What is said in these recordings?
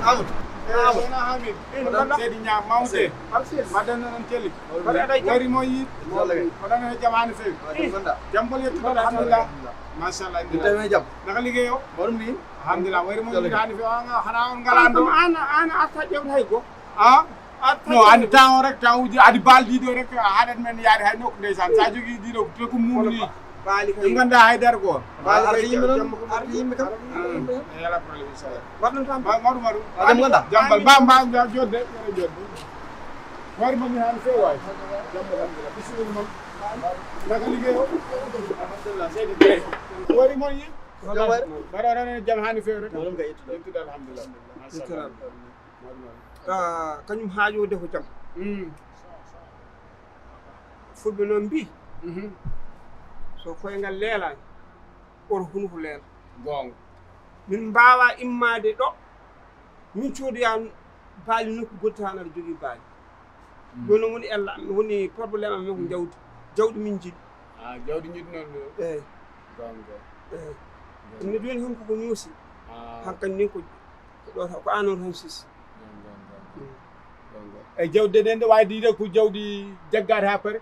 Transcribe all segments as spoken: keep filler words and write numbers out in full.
Amadou. Amadou. Seydi Ñaa mawde. Mbaɗɗon noon celli. Wari mo yi. Mbaɗɗon e jam haa no feewi. Jam ɓolo yettude, alhamdulillah. Machallah. Naka liggey o? Alhamdulillah. Wari mo yi haa no feewi. Xanaa on ngalaa ɗo? An, an, an arta ƴewde hay go. Ah? No, andi temps o rek, temps uji, adi balɗe ɗiɗo rek, a haɗat men yaade hay nokku ndeysaan. Sa jogii ɗiɗo, te ko mum ni. Baali kay. Ɓe nganndaa hay dara ko. Baali kay, yimɓe noon, jamma ko ardi yimɓe kam. Ah, yala problème, inchallah. Mbaɗɗon tan. Mbaɗ-, mbaɗu, mbaɗu. Jambal, mba, mba, mba, jodde, mbaɗa jodde. Wari mo mi haa no feewi waay. Jambal, alhamdulillah. Bisimilla mon. Naka liggey o? Alhamdulillah, seydi Bey. Wari mon yi? Jam wari? Mbaɗa ɗon e jam haa no feewi rek? Ɗum kay yettude. Yettude, alhamdulillah. Machallah. Yettude. Mbaɗu, mbaɗu. Ah, kañum haajoode ko jam. Mm. Fulɓe noon mbii, mhm, so koyngal leelaani, oto hunuko leela. Goonga. Min mbaawaa immaade ɗo, min coodoyaa baali nokku goɗɗi tan aɗa jogii baali. Mm. Jooni noon woni ella am, woni problème am ko, mm, jawdi. Jawdi min njiɗi. Ah, jawdi njiɗi noon ɗo? Eey. Goonga. Eey. Goonga. Ɗum ne jooni heen koko ñoosi. Ah. Hankadi nden ko, ko ɗo, ko aan on tan sisi. Goonga, goonga. Mm. Goonga. E jawdi nden ɗo waawi diide ko jawdi jaggaade haa pare?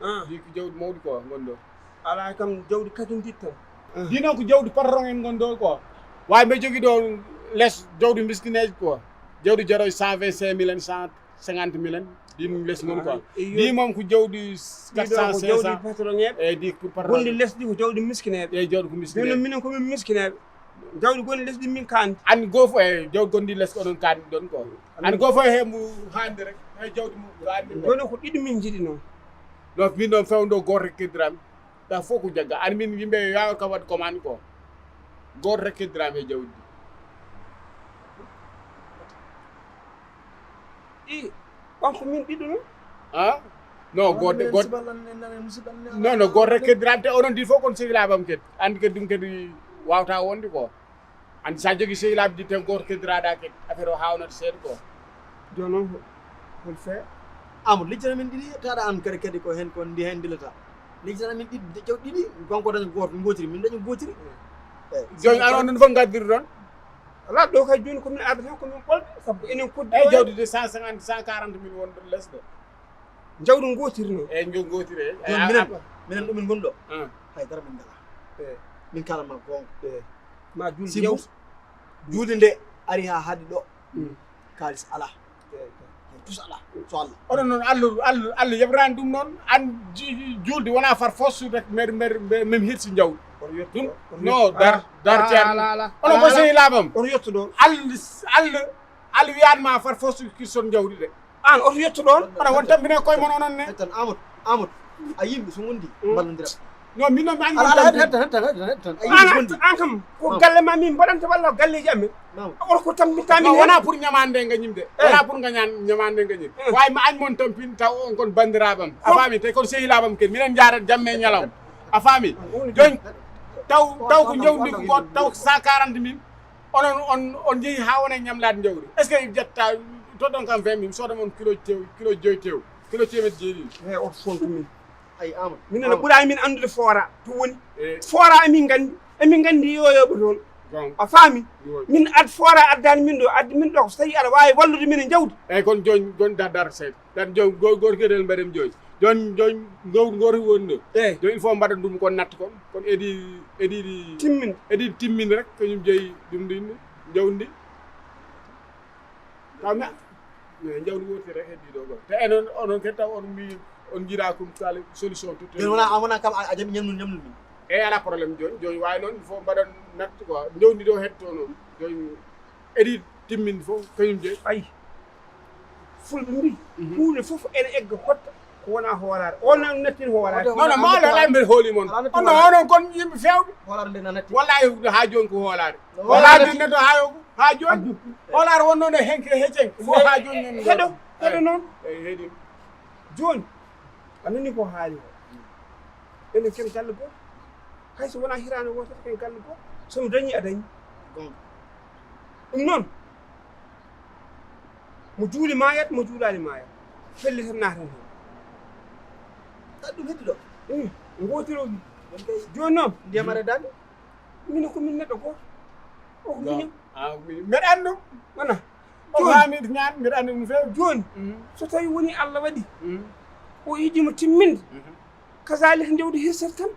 Ah. Ndi ko jawdi mawɗi ko ngon ɗo. Alaa kam jawdi katindiɗ tan. Ah. Ndi noon ko jawdi patron en ngon ɗo ko. Waawi mbe jogii ɗo les jawdi miskineeji ko. Jawdi jaroy cent vingt-cinq mille en, cent cinquante mille en. Ndi ɗum les mon ko. Ah, iyo. Ndi moom ko jawdi quatre cents, ɗiɗo ko jawdi cinq cents. Patron en. Eyi, ndi pour patron. Gonɗi lesdi ko jawdi miskineeɓe. Eyi, jawdi ko miskineeɓe. Jooni noon minen ko min miskineeɓe. Jawdi gonɗi lesdi min kaandi. An goo fof e jawdi gonɗi les ko onon kaandi ɗon ko. An goo fof e mum haandi rek. E jawdi mum kaandi. Jooni ko ɗiɗi min njiɗi noon. Donc min ɗon fewndo gooto rek keddiram. Ɗa fof ko jagga. An min yimɓe yaawa kam waɗ commande ko. Gooto rek keddiram e jawdi. I, on ko min ɗiɗo non? Ah? Non, goto, goto. Non, non, goto rek keddirante, onon ɗi fof kon sehilaaɓe am kadi. Andi kadi ɗum kadi wawata wonde ko. Andi sa jogii sehilaaɓe ɗi tan goto keddiraɗa kadi. Affaire o hawnata seeɗa ko. Jooni noon, hol fee? Amadou, lijjana min ɗiɗi, taɗa an kadi, kadi ko hen ko ndi hen ndilata. Lijjana min ɗiɗi, jawɗi ɗiɗi, kanko daña goto, gotiri, min daña gotiri. Eh, jooni an on fof ngaddiru ɗon? Alaa, ɗo kay jooni ko min arda tan ko min ɓolɓe, sabu enen koddi. Eyi, jawdi de cent cinquante, cent quarante mille won ɗon les ɗo. Jawdi ngootiri noon. Eyi, jawdi ngootiri, eyi. Jooni minen, minen ɗo min ngoni ɗo. Ah. Hay dara min ngalaa. Eyi. Min kaalan ma goonga. Eyi. Ma juul. Si jew. Juulde nde ari haa haaɗi ɗo. Mm. Kaalis alaa. Eyi. Hay tus alaa. So Allah. Onon noon, Allah, Allah, Allah yeɓraani ɗum noon. An ji-, juulde wonaa far force rek, mbeɗa, mbeɗa, mbeɗa, min hirsi jawdi. Oto yettu ɗum ɗo. Oto no yettu. Dar, dar ceerno. Alaa, alaa, alaa. Onon ko sehilaaɓe am. Oto yettu ɗo. Allah, Allah, Allah wiyaani ma far force kirson jawdi de. An oto yettu ɗon. Onon won tampine koye mon onon ne. Hettan Amadou, Amadou. A yimɓe so ngondi, mm, mballondira. Non, min noon mi andi. Ala, ala, hettan, hettan, hettan, hettan. A yimɓe so ngondi. An kam, ko galle ma min mbaɗanta walla galleeji amen? Oto ko tampinta min. Non, wonaa pour ñamaande gañim de. Eh. Wonaa pour gañaan ñamaande gañim. Eh. Waawi ma añ mon tampin taw on kon banndiraaɓe am. A faami? Te kon sehilaaɓe am ken. Minen njaara jamme e ñalawma. A faami? Jooni taw, taw ko jawdi ko taw cent quarante mille. Onon, on, on njehi haa wona e ñamlaade jawdi. Est-ce que ƴetta, toɗɗon kam vingt mille, mi sooda mon kilo tew, kilo joyi tew, kilo teemeɗɗe jeeɗiɗi. He, oto fontu min. Ay, Amadou. Minen no ɓuraani min anndude foora to woni. Eh. Foora emin nganndi, emin nganndi yoyoɓe toon. Gon. A faami? Gon. Min ad-, foora addaani min ɗo, addi min ɗo ko so tawi aɗa waawi wallude min e jawdi. Eyi, kono jooni, jooni dar, dar seeɗa. Tan joom go-, gooto kadi en mbaɗen jooni. Jooni, jooni ngawdi gooto woni ɗo. Eyi. Jooni il faut mbaɗa ɗum kon natta kon. Kon edi, edi ɗi timmin. Edi timmin rek, kañum jeyi ɗum ɗin, jawdi ndi. Kam na, e jawdi wooti rek heddi ɗo ko. Te enen, onon kadi taw on mbi on jira kum kala solution to. Jooni wona, a wona kam a, a jaɓi ñamnun, ñamnun min. Eyi, alaa problème jooni. Jooni waawi noon, il faut mbaɗa natta quoi. Jawdi ɗo hetto noon. Jooni edi timmin fof, kañum jeyi. Ayi. Fulɓe mbii, mhm, huunde fof ene egga hotta ko wonaa hoolaare. On nan nattin hoolaare. Non, non, mawɗo alaa mbeɗa hooli mon. Alaa nattin hoolaare. On non, onon kon yimɓe feewɓe. Hoolaare nde na natti. Wallahi haa jooni ko hoolaare. No hoolaare. Hoolaare nde to haa, haa jooni. Addu. Hoolaare wonno nde henke hecen. Fof haa jooni non. Heɗo, heɗo noon. Eyi, heɗi. Jooni, a nani ko haali ko. Enen ken galle gooto. Hay so wonaa hiraande wootere, ken galle gooto. So mi dañii, a dañii. Goonga. Ɗum noon, mo juuli maayat, mo juulaali maayat. Felle tan naatan heen. Kaɗa ɗum heddi ɗo? Ii, ngootiro. Jooni noon. Ndiyam ara daande? Min ko min neɗɗo gooto. O ko miñam. Ah, mi-, mbeɗa anndi ɗum. Wona. Ko Jooni. Haamid ñaan, mbiɗa anndi ɗum feewi. Jooni, mhm, so tawi woni Allah waɗi, mhm, o yiɗi mo timminde, mhm, kazaalika njawdi hirsat tan.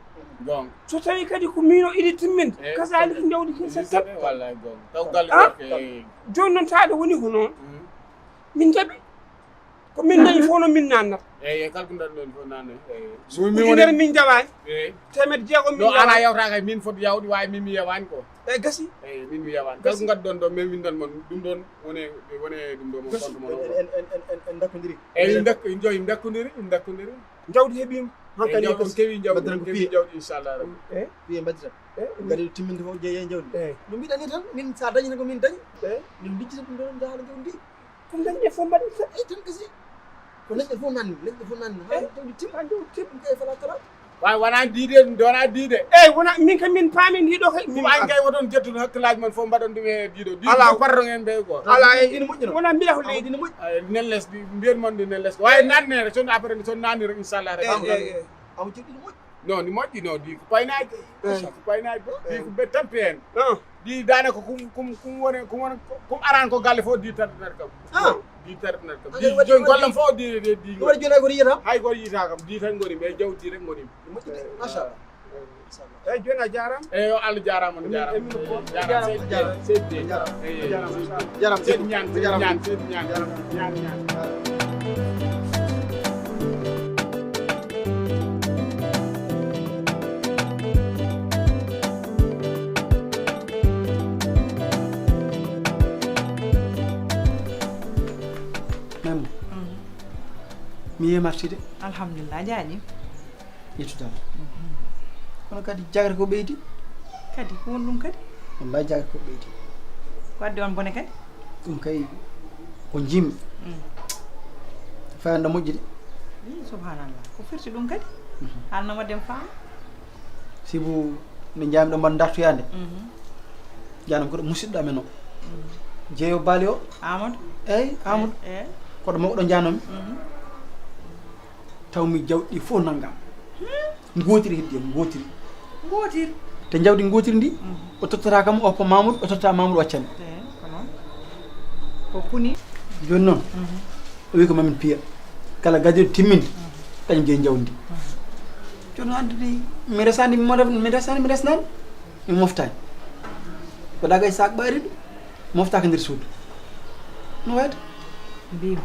Goonga. So tawi kadi ko miin o yiɗi timminde, eh, kazaalika njawdi hirsat tan. Wallaahi goonga. Taw galle, ah, makko, eh. Jooni noon, taade woni ko noon. Mhm. Min njaɓi. Ko min dañi fof no min naannata. Eeyi, eeyi, kala ko ndaɗɗon fof naanne. Eeyi. Ujunere min njaɓaani. Eeyi. Teemedde jeegom min njaɓaani. No, an a yawtaaka, min foti yawde, waawi min mi yawaani ko. Eeyi, gasi. Eeyi, min mi yawaani. Gasi. Kala ko ngaɗɗon ɗo, min, min ɗon mon, ɗum ɗon woni, woni ɗum ɗo mon. Gasi. Compte mon o. En, en, en, en, en ndakkondiri. Eeyi, min ndakk-, min njaw-, min ndakkondiri, min ndakkondiri. Jawdi heɓiima. Eeyi, hankadi jawdi, on kewi jawdi, on kewi jawdi, inchallah rabbi. Eeyi. Wiye mbaɗirta. Eeyi. Ngari timminde fof jeeye jawdi. Eeyi. No mbiɗa ni tan, min sa dañi tan ko min dañi. Eeyi. Min lijjita ɗum ɗo, njaha jawdi ndi. Ko dañɗen fof mbaɗen tan. Eeyi, tan gasi. Ko leñɗe fof nanni, leñɗe fof nanni. Haa, eh, jawdi tim, haa jawdi tim, ɗum kay fala kala. Waawi wonaa diide, ɗum wonaa diide. Eeyi, wona, min kam min paami ndiɗo kay. Min an kay woton jettude hakkillaaji mon fof mbaɗon ɗum e diido. Diido alaa. Fof parron en ɓe ko. Alaa, e ina moƴƴi no. Wona mbiɗa ko leydi. Ina moƴƴi. Ay, nen lesdi, mbiyen mon ɗi nen lesdi. Waawi nannere, son après, son nannire, inchallah. Eeyi, eeyi, eeyi. Awa joɗɗi no moƴƴi. Non, ni moƴƴi, non, ɗi ko paynaaji. Eeyi. Ko paynaaji. Ɗi ko ɓe tampi heen. Ah. Ɗi daanaka kum, kum, kum woni, kum woni, kum araan ko galle fof ɗi tardinat kam. Ah. Ɗi tardinat kam. Ah, ɗi waɗi, jooni waɗi, gollam fof ɗi, ɗi, ɗi. Ɗi waɗi jooni hay gooto yiyata? Hay gooto yiyata kam. Ɗi tan ngoni, ɓe jawdi tan ngoni. Ɗi moƴƴi de, machallah. Eeyi, jooni a jaaraama. Eeyi, yo Allah jaaraama, on jaaraama. Emin, emin ko jaaraama, jaaraama, seydi, jaaraama, seydi. Jaaraama, eeyi, jaaraama, seydi ñaan, seydi ñaan, seydi ñaan, ñaan, ñaan. Même, mhm, mi yeemarti de. Alhamdulillah, jaaji. Yettude Allah. Mhm. Kono kadi jagre ko ɓeydi. Kadi, ko woni ɗum kadi? Wallahi jagre ko ɓeydi. Ko addi on bone kadi? Ɗum kay ko jimmi. Mm. Fayanda moƴƴi de. Ii, subhanallah. Ko firti ɗum kadi? Mhm. Haalno waɗden faama? Sibu nde njaami ɗo mbaɗa dartoyaande. Mhm. Janam ko ɗo musidɗo amen o. Mhm. Jeeyo baali o. Amadou? Eeyi, Amadou. Eeyi, eeyi. Ko ɗo mawɗo janami. Mhm. Taw mi jawɗi ɗi fof nanngam. Hmm? Ngootiri heddi en, ngootiri. Ngootiri? Te jawdi ngootiri ndi, mhm, o tottata kam, o hokka Mamoudou, o totta Mamoudou, o accani. Eeyi, ko noon. Ko kuni? Jooni noon, mhm, o wi ko mamin piya. Kala gadiiɗo timmini, mhm, kañum jeyi jawdi ndi. Mhm. Jooni noon addi mi resani, mi mo-, mi resani, mi resnani. Mi moftani. Waɗa kay sac ɓaariɗo. Moftaaka nder suudu. No wayata? Mbiimi,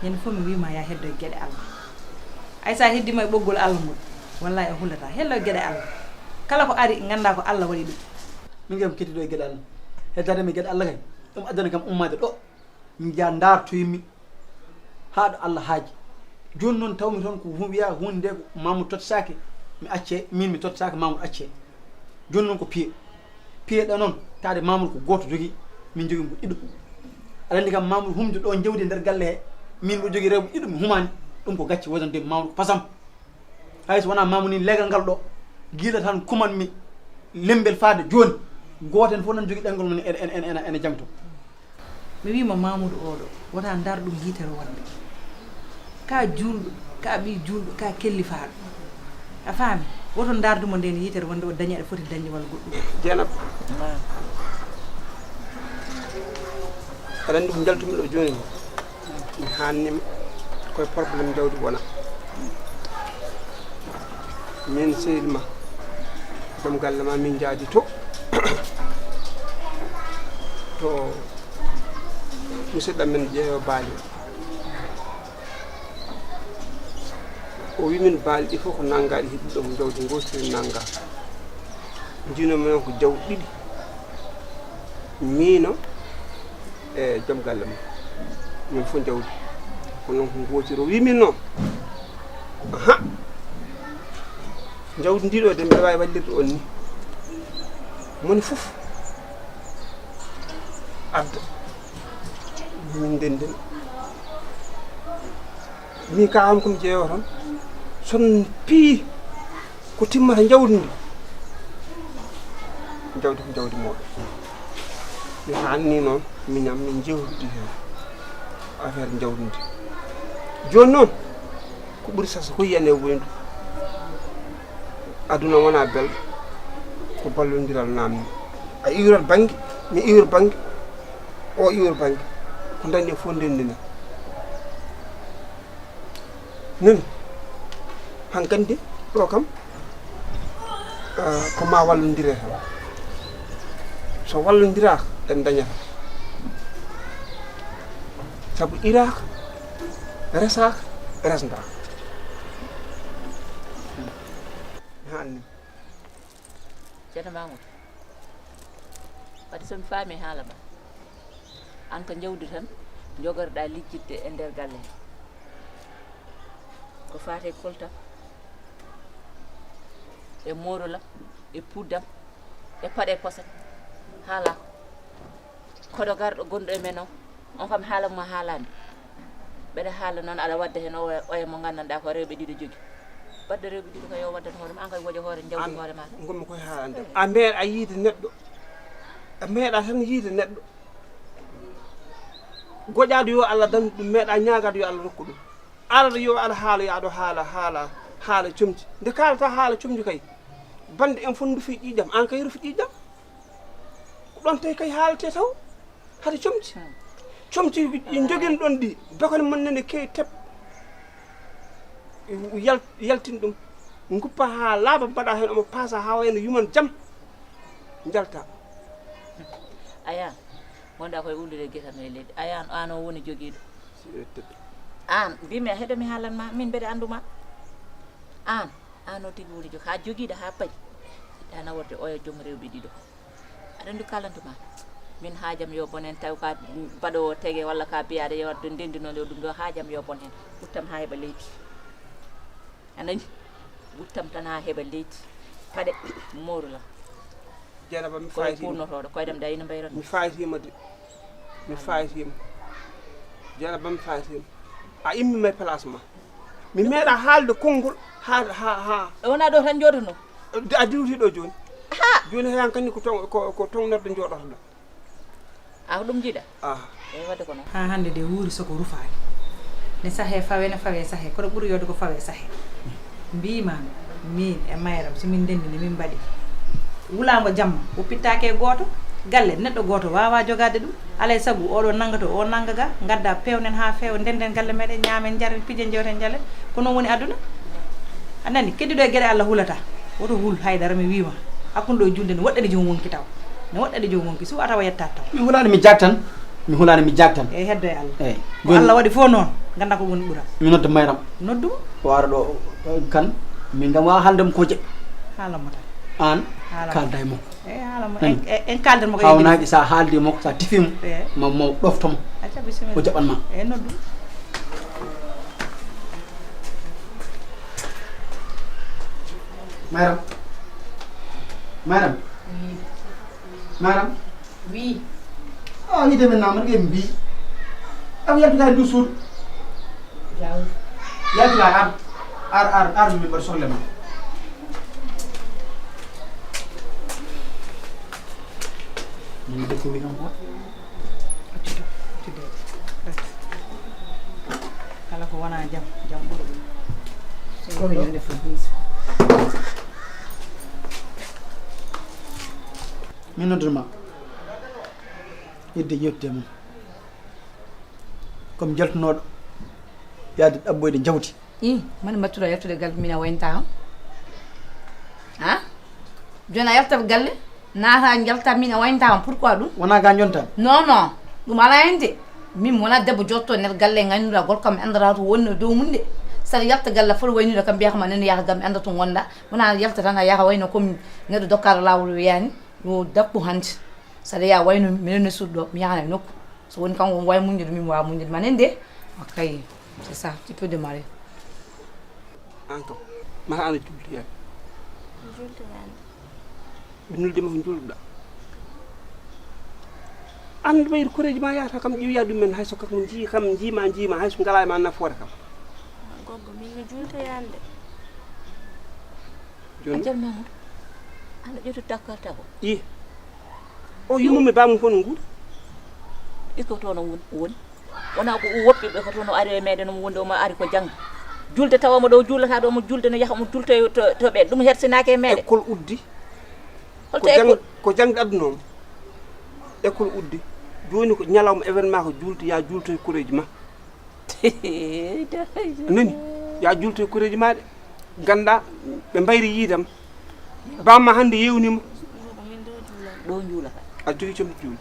ñande fof mi wiima ya heddo e geɗe Allah. Ay sa heddima e ɓoggol Allah ngol, wallahi a hullata. Heddo e geɗe Allah. Kala ko ari, ngannda ko Allah waɗi ɗum. Min kam keddiɗo e geɗe Allah. Heddaade mi geɗe Allah kay, ɗum addana kam ummaade ɗo. Min njaha ndaartoymi haa ɗo Allah haaji. Jooni noon tawmi toon ko hu-, wiya huunde nde ko Mamoudou tottaake, mi accee, min mi tottaaka Mamoudou accee. Jooni noon ko piye. Piye ɗo noon, taade Mamoudou ko gooto jogii, min jogii ko ɗiɗo. Aɗa anndi kam Mamoudou humde ɗo jawdi e nder galle he, min mbo jogii rewɓe ɗiɗo mi humaani, ɗum ko gacce wonande Mamoudou ko pasam. Hay so wonaa Mamoudou ni leegal ngal ɗo, gila tan kumanmi lembel faade jooni, gooto heen fof nan jogii ɗemngal mum ene, ene, ene, ene jangto. Mi wiima Mamoudou oɗo, wota ndaar ɗum yitere wonde. Ka juulɗo, ka ɓii juulɗo, ka kellifaaɗo. A faami? Woto ndaardu mo nden yitere wonde o dañi aɗa foti dañde walla goɗɗum. Dieynaba. Naam. Aɗa anndi ko njaltumi ɗo jooni ko. Mi haannima koye problème jawdi wona. Min sehil ma, joom galle ma, min njaadi to, to musidɗo men Jeeyo Baali. O wi min baali ɗi fof ko nannga ɗi heɓi ɗum jawdi ngootiri nannga. Njiino men ko jawɗi ɗiɗi. Miino e joom galle mum. Min fof jawdi. Ko noon ko ngootiri. O wi min noon. Aha. Jawdi ndi ɗo de mbiɗa waawi wallirde on ni. Moni fof adda. Min ndenden. Min ka am ko mi jeeyo tan. Son pii ko timmata jawdi ndi. Jawdi ko jawdi mooɗon. Mi haanni noon miñam min jewtidi heen affaire jawdi ndi. Jooni noon ko ɓuri sasa ko yiyane woni ɗum. Aduna wona belɗo ko ballondiral namni. A iwrat bannge, mi iwr bannge, o iwr bannge. Ko dañɗen fof ndenndina. Min, hankandi ɗo kam, ah, ko ma wallondire tan. So wallondiraaka, en dañata. Sabu iraaka, resaaka, resndaaka. Haa anni. Ceerno Mamoudou, wadde so mi faami haala ma, aan ko jawdi tan njogorɗaa lijjitde e nder galle he. Ko faati e koltam, e moorulam, e puddam, e paɗe poset, haalaaka. Koɗo garɗo gonɗo e men o, on kam haala mum a haalaani. Mbeɗa haala noon aɗa wadda heen oya, oya mo nganndanɗaa ko rewɓe ɗiɗo jogi. Wadda rewɓe ɗiɗo ko yo waddan hoore mum, aan kay woƴa hoore, njawdi hoore maa tan. Ngonmi koye haalande. A meeɗa yiide neɗɗo. A meeɗa tan yiide neɗɗo. Goƴaade yo Allah dandu ɗum, meeɗa ñaagaade yo Allah rokku ɗum. Aɗa yo aɗa haala, yo aɗa haala, haala, haala comci. Nde kaalata haala comci kay, bannde en fof ndufi ƴiiƴam, aan kay rufi ƴiiƴam. Ko ɗoon tawi kay haaletee taw, hade comci. Hmm. Comci ɗi njoginɗon ɗi, bakon mon nene kewi tep, yal-, yaltin ɗum. Nguppa haa laaɓa, mbaɗa heen omo paasa haa wayno yuman jam, njalta. Aya, ngonɗaa koye ullude gesa no e leydi. Aya, aan o woni jogiiɗo. Aan, mbimi a heɗo mi haalan ma, min mbeɗa anndu ma. Aan, aan o tigi woni jogi, haa jogiiɗo, haa payi. Siɗɗa naworde oya joom rewɓe ɗiɗo. Aɗa anndi ko kaalantu ma? Min haajam yo bon heen, taw ka baɗoowo tege walla ka biyaade yo waɗ ɗo ndenndi noon yo ɗum ɗo haajam yo bon heen. Ɓuttam haa heɓa leydi. A nani? Ɓuttam tan haa heɓa leydi. Paɗe, moorulam. Dieynaba, mi koye faayitima. Kuurnotooɗo, koydam da ina mbayron. Mi faayitima de. Mi faayitima. Dieynaba, mi faayitima. A immima e place ma. Mi meeɗa haalde konngol haa, haa, haa. Wona ɗo tan jooɗono. A diwti ɗo jooni. Ha! Jooni hay hankadi ko toŋ-, ko, ko toŋnorɗo jooɗotoɗa. A ko ɗum jiiɗa? Ah. Eyi, wadde ko noon. Haa hannde de wuuri so ko rufaani. Ne sahee fawee, ne fawee sahee. Kono ɓuri yooɗde ko fawee sahee. Mbiimaami, miin e Mayram, so min ndenndi ni min mbaɗi. Wulaango jamma, woppittaake e gooto. Galle, neɗɗo gooto waawaa jogaade ɗum. Alaa e sago, oɗo nannga to, o nannga ga. Ngadda peewnen haa feewa, ndennden galle meeɗen, ñaamen, njaren, pijen, njewten, njalen. Ko noon woni aduna. A nani, keddiiɗo e geɗe Allah hulataa. Woto hul haydara, mi wiima. Hakkunde ɗo julde ne woɗɗani joom wonki taw. Ne woɗɗani joom wonki, so a tawa yettaat taw. Mi hulaani, mi jaaktan. Mi hulaani, mi jaaktan. Eyi, heddo e Allah. Eyi. Ko jooni Allah waɗi fof noon, nganndaa ko woni ɓura. Mi nodda Mayram. Noddu mo. O ara ɗo, kan, min kam waawa haalde mo ko jeɓɓi. Haalan mo tan. Aan, haalan mo. Kaalda e makko. Eyi, haalan mo. Nani? En, en, en kaaldan mo ko hawnaaki, sa haaldi e makko, sa tifi mo, eyi, ma, ma o ɗofto mo. Acca, bisimilla. O jaɓan ma. Eyi, noddu. Mayram. Mayram. Wi. Mayram. Wi. Ah, yiide men naamata ɓe mbi. Aw yaltude e ndu suudu. Jaw. Yaltude ar. Ar, ar, ar, mi mbaɗa sohla ma. Min de ko wi kam ko. Accude, accude. Kala ko wona jam, jam ɓuri ɗum. Ko mi ɗum defo. Min nodduma. Yedde yewtude mum. Comme jaltunooɗo yaade ɗaɓɓoyde jawdi. I, mani mbattuɗo yaltude galle min a waynta kam. Ha? Jooni a yaltat galle, naata njalta min a waynta kam. Pourquoi ɗum? Wona ga jonta? Non, non. Ɗum alaa heen de. Min mi wona debbo jotto nder galle ngannduɗaa gorko kam anndata to woni e dow mum de. Saɗa yalta galle foti waynude kam mbiya kam a nani yaha gam annda to ngonɗa. Wona yalta tan a yaha wayno comme neɗɗo dokkaaɗo laawol wiyani. Yo dakku hannde. Saɗa yaha wayno minen no suuɗ ɗo, mi yahana e nokku. So woni kanko omo waawi muññude, min mi waawa muññude. Ma nande? Ok, c'est ça, tu peux démarrer. An kam, mata aɗa jultoyaani. Jultoyaani. Ɓe nulde ma ko julɗa. An ɓeyde koreeji ma yahata kam ƴiwya ɗum en hay so kam njii kam njiima njiima hay so ngalaa e ma nafoore kam. Gorko min mi jultoyaani de. Jooni? A jarma mo. Ana ƴeetu takkal tago. I. O yumum e bamum fof no nguuri. Iko toon o won-, woni. Wona ko o woppi ɓe ko toon o ari e meɗen omo wondi omo ari ko jannga. Julde tawa omo ɗo juulata ɗo omo julde no yaha omo jultoyo to, to ɓe. Ɗum hersinaake e meɗen. École uddi. Holto ko jang-, école? Ko jangde aduna o. École uddi. Jooni ko ñalawma événement, ko juulto, yaa juulto e koreeji ma. Nani? Yaa juulto e koreeji ma de. Ganda ɓe mbayri yiidam. Bamma hannde yewnima. Ɗo juulata. A jogi comti juulde.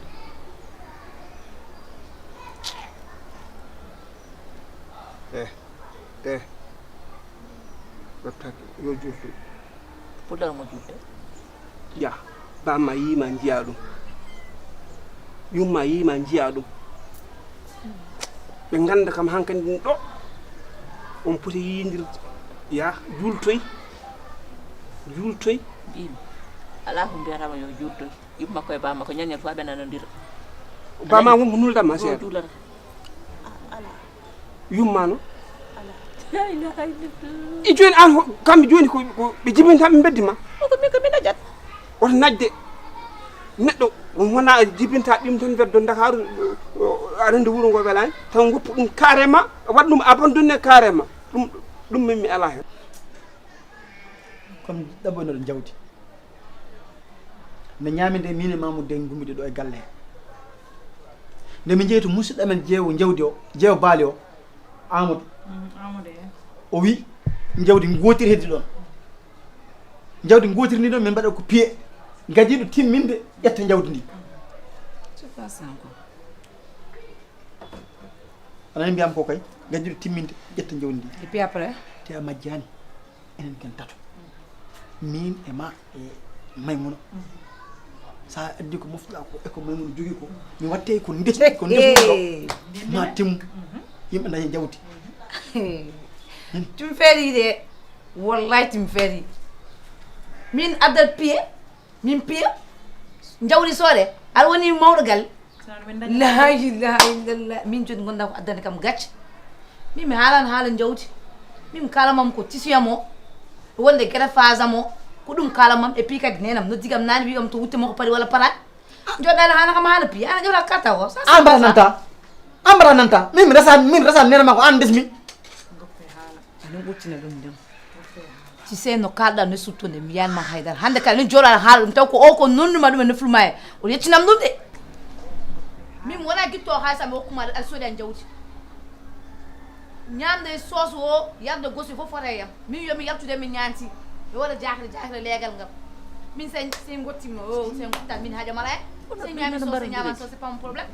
Eh, eh. Ɗoftaki, yo juulto. Pullar mo juulde. Ya, bamma yiima njiya ɗum. Yumma yiima njiya ɗum. Ɓe ngannda kam hankadi ɗum ɗo. On poti yiindirde. Ya, juultoy. Juultoy. Mbimi. Alaa ko mbiyatama yo juultoy. Yumma koye bamma ko ñañal fof ɓe nanodira. Bamma wonko nulɗamma seeɗa. Juulata. Alaa. Yumma no? Alaa. La ilaha illallah. E jooni an ho-, kamɓe jooni ko, ko ɓe jibinta ɓe mbeddi ma? O ko min ko mi najat. Woto najde. Neɗɗo wona jibinta ɓim tan mbeddo Ndakaaru, aɗa anndi wuro ngo welaani, tan ngoppu ɗum carrément, waɗ ɗum abandonné carrément. Ɗum, ɗum min mi alaa heen. Kono ɗaɓɓoynoɗo jawdi. Nde ñaami nde, min e Mamoudou de ngummiɗo ɗo e galle he. Nde min njehi to musidɗo amen jeewo jawdi o, jeewo baali o, Amadou. Mhm, Amadou, eh. O wi, jawdi ngootiri heddi ɗon. Jawdi ngootiri ndi ɗon, min mbaɗa ko piye. Gajiiɗo timminde, ƴetta jawdi ndi. C'est pas ça encore. Aɗa nani mbiyam ko kay, gajiiɗo timminde, ƴetta jawdi ndi. Et puis après? Te a majjaani. Enen ken tato. Min e ma e Maymuna. Sa addi ko moftuɗa ko e ko Maymuna jogii ko, mi watte ko ndesi, ko ndesi ɗo. Ma timmu. Yimɓe daña jawdi. Tum feeri de. Wallahi tum feeri. Min addat piye. Min piya jawdi soode, aɗa woni mawɗo galle. La ilaha illallah. Min joni gonda ko addani kam gacce. Min mi haalani haala jawdi. Min mi kala mam ko tisiyam o, wonde greffage am o, ko ɗum kala mam. Et puis kadi nenam noddi kam nani wi kam to wutte makko pari walla paraani. Joɗɗa ala haala kam haala piya, ana jawta katta ko. An mbaɗa nanta. An mbaɗa nanta. Min mi resa, min resa nenam ko an desmi. Aɗum ɓurtina ɗum ndem. Si sey no kaalɗa no suttude, mi yiyanma haydara. Hannde kala min jooɗo aɗa haala ɗum, taw ko o ko nonnuma ɗum e nofru ma e. O yettinam ɗum de. Min wona gitto o haalisa mi hokkuma aɗa soodi an jawdi. Ñamde soos o, yarde gosi fof fota e yam. Min yomi yaltude mi ñaanti. Mi waɗa jaakre jaakre leegal ngal. Min sey sey gottima o, sey gottan min haja mala e. Sey ñaami soos, sey ñaama soos, c'est pas mon problème.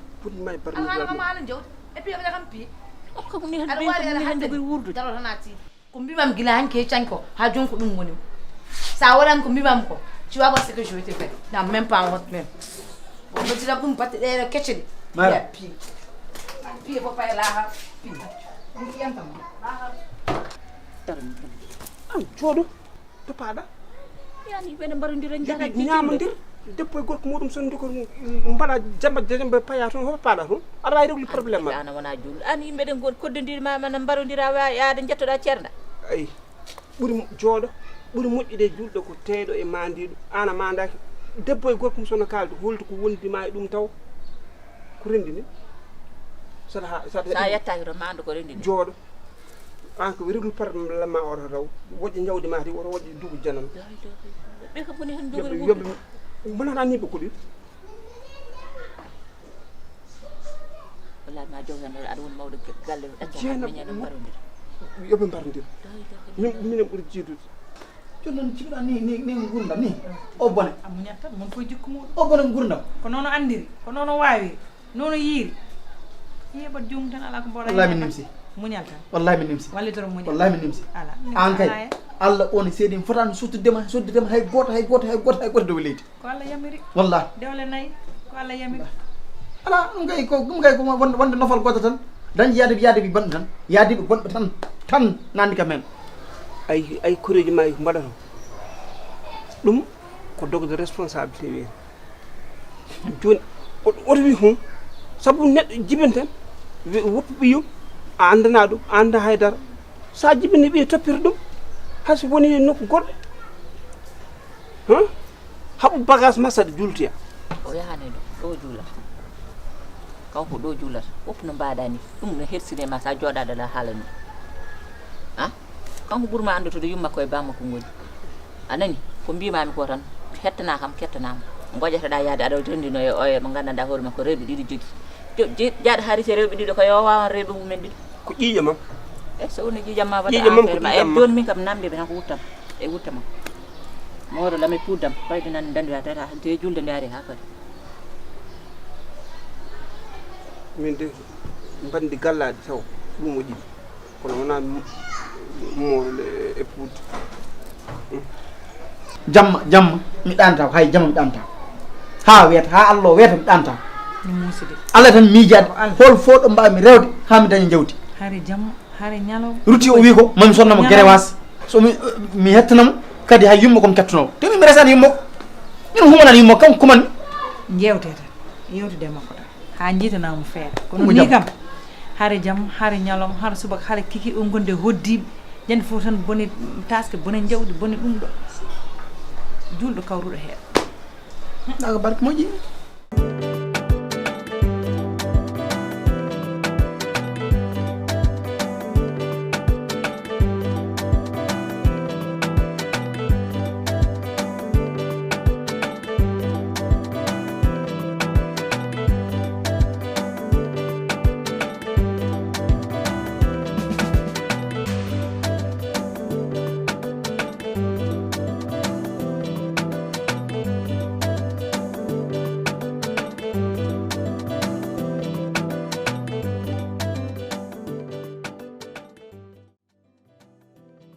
Alhaala kam haala jawdi. Et puis yoɓe kam piye. Aɗa waawi aɗa hande darotanati. Ko mbimam gila hanki e canko ha jon ko ɗum woni. Sa waɗan ko mbimam ko, tu vas voir ce que je vais te faire. Na même pas honte même. On me dira ɗum batte ɗeɗo kecce ɗi. Mara. Piye. Piye ko pay laha. Piye. Ɗum ƴanta mo. Laha. An jooɗo. To paɗa. Yani ɓeɗe mbarodira jara. Ñamondir. Debbo e gorko muɗum son ndiko mbaɗa jamba jamba paya toon, hoto paɗa toon. Aɗa wawi reglude problème ma. Ana wona jul. An yimɓe ɗen gon koddodiri ma mana mbarodira wa yaade jettoɗa ceerɗa. Ay. Ɓuri mo-, jooɗo, ɓuri moƴƴude e julɗo ko teeɗo e maandiiɗo. Aan a maandaaki, debbo e gorko mum so no kaalda, holto ko wondi ma e ɗum taw? Ko renndi ni? Saɗa ha-, saɗa sa yettaaki to maando ko renndi ni? Jooɗo. Aan ko reglu par la ma oto taw. Woƴƴe jawdi ma ti, woto woƴƴe dugu janam. Ɓe ko boni hen jogori yoɓe, wurdude. Yoɓe, wonata ni ɓe koɗi. Wallahi ma jogo hen aɗa woni mawɗo galle ɗo ɗacca ha miñana mbarodir. Yoɓe mbarodir. Min, minen ɓuri jiidude. Jooni noon jiɗuɗa ni, ni, ni gurdam ni. O bone. A muñat tan, mon fof jikku muɗum. O bone gurdam. Ko noon o anndiri, ko noon o waawiri, noon o yiiri. Yeɓat joomum tan, alaa ko mbaɗa. Wallahi min nimsi. Muñal tan. Wallahi min nimsi. Wallitoro muñal. Wallahi min nimsi. Ala. An kay. Ala. Allah on seedi mi fotaani sottudema, sottudema hay gooto, hay gooto, hay gooto, hay gooto dow leydi. Ko Allah yamiri. Wallahi. Dewle nayi, ko Allah yamiri. Ala, ɗum kay ko, ɗum kay ko wonde, wonde nofal gooto tan. Dañde yaade, yaade ɓe bonɓe tan. Yaade ɓe bonɓe tan, tan nanndi kam heen. Ay, ay koreeji ma ko mbaɗata. Ɗum ko dogde responsabilité wiyete. Jooni, o, oto wi hum, sabu neɗɗo jibintan, wi-, woppu ɓiyum, a anndana ɗum, a annda haydara. Sa jibini ɓiye toppira ɗum, hay so woni e nokku goɗɗo. Hã? Haɓu bagage ma saɗa jultoya. O yahani ɗo, ɗo juulata. Kanko ɗo juulata. Woppu no mbaɗa ni. Ɗum no hersini ma sa jooɗaɗo la haala ni. Hã? Kanko ɓurma anndude yumma koye bamma ko ngoni. A nani? Ko mbimami ko tan, hettana kam, kettanama. Gojataɗa yaade aɗa renndino e oyo mo nganndanɗa hoore ma ko rewɓe ɗiɗi jogui. Jaaɗo hari se rewɓe ɗiɗo ko yo wawan rewɓe mumen ɗiɗo. Ko ƴiiƴe ma. E so woni ƴiiƴam ma waɗa ƴiiƴe mam ko affaire ma e ƴiiƴam ma. Joni min kam namde ɓe tan ko wuttam e wutta ma. Mawɗo lam e puddam fayde nan dandira tata de julde nde ari ha kadi. Min de bandi gallaɗi taw ɗum o ɗiɗi kono wona mo e puudde. Jamma jamma mi ɗanta ko hay jamma mi ɗanta ha wiyata ha allah o wiyata mi ɗanta. No muusi de. Allah tan miijaade hol fof ɗo mbawmi rewde ha mi daña jawdi. Hari jamma hari ñalawma. Rutti o wi ko mami sonnamo gerewas so mi mi hettanamo kadi hay yumma komi kettunowo te min mi resani yumma ko min humanani yumma kam kumanmi. Jewte tan yewtude e makko tan ha jiitanamo feere kono ni kam. Hare jam hare ñalom hare subaka hare kiki on gonde hoddiɓe. Jande fof tan boni taske boni jawdi boni ɗum ɗo. Julɗo kawruɗo heeɗa. Ɗa ko barke moƴƴi.